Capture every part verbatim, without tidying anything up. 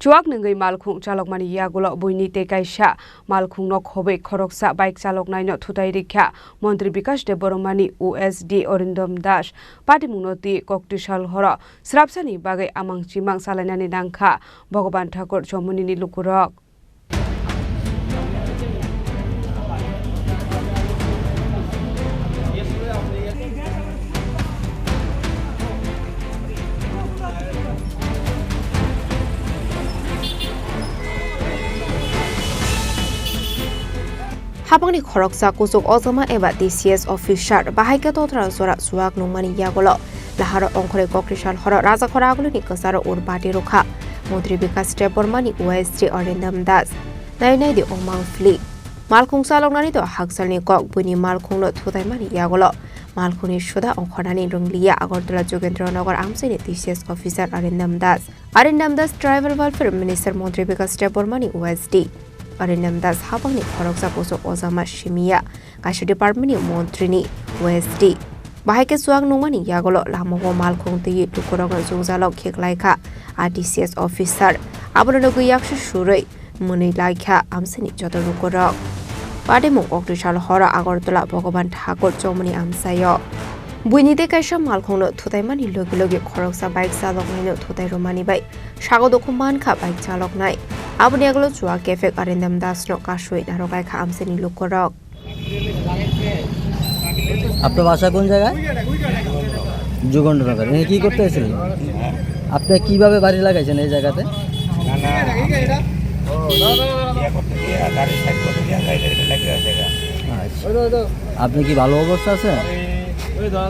Chuak nwngwi malkhung chalokmani yagulo buini tei kaisa malkhungno khobwi khoroksa bike chaloknaino thutai rikha Montri Bikash Debbarmani O S D Arindam Das. Patimungno twi koktisal horo srapsani bagwi amang chimang salainani nangkha Bhogoban Thakur Chomoni ni lukurok. Habangni khoroksa kuchuk ojama eba T C S officer bahai khe totra jora chuak nungmani yagulo laharo ongkhorwi koktisal horo Rajakhor agulini kwcharo ur bati rwkha Montri Bikash Debbarmani O S D Arindam Das. Nai nai di omang phli. Malkhung chaloknani to haksalni kok buini malkhungno thutaimani yagulo malkhungni suda ongkhornani rwngliya Agartala Jogendra Nagar amchaini T C S officer Arindam Das. Arindam Das Tribal Welfare Minister Montri Bikash Debbarmani O S D. Arindam Das habangni khoroksa kuchuk ojama simiya kaisa department ni montri ni O S D. Bahai khe chuak nungmani yagulo lamao malkhung twi lukurokno jwngjalo kheklaikha a T C S officer. Abono nugwi yaksu surwi mwnwi laikha amchaini joto lukurok. Patimung koktisal horo Agartala Bhogoban Thakur Chomoni amchaio. Buini tei kaisa malkhungno thutaimani logi logi khoroksa bike chaloknaino thutai rwmani bai sago dukhu mankha bike chaloknai. Aboni yagulo chuak kephek Arindam Dasno kasui narwk laikha amchaini lukurok. আপনার বাসা কোন জায়গায়? যুগেন্দ্রনগর। এখানে কি করতে এসেছিলেন? আপনি কিভাবে বাড়ি লাগাইছেন এই জায়গাতে? না, না, আমি ইয়ে করতে গিয়ে গাড়ি সাইড করতে গিয়ে গাড়িটা এটা লেগে আছে। আচ্ছা। আপনি কি ভালো অবস্থা আছেন?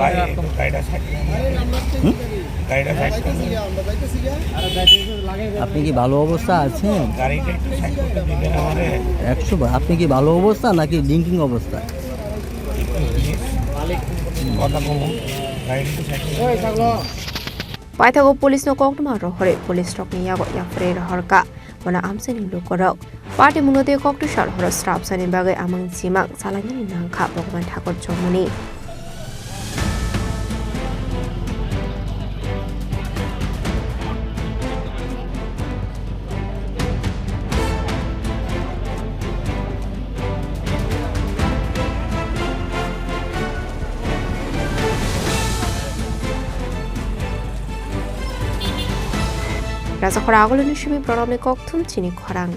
ভাই, গাড়িটা সাইড করুন। হুম? গাড়িটা সাইড করুন। আপনি কি ভালো অবস্থা আছেন? গাড়িটা একটু সাইড করতে দিবেন আমারে। একশো বার। আপনি কি ভালো অবস্থা নাকি ড্রিঙ্কিং অবস্থা? কথা কম। গাড়িটা একটু সাইড করুন। Paithago police no koktwma rohorwi police rokni yago yapharwi rohorkha. Bono amchaini lukurok. Patimungno tei koktisal horo srapsani bagwi amang chimang salainani nangkha Bhogoban Thakur Chomoni. Rajakhor agulini simi Pranabni kokthum chini khorang.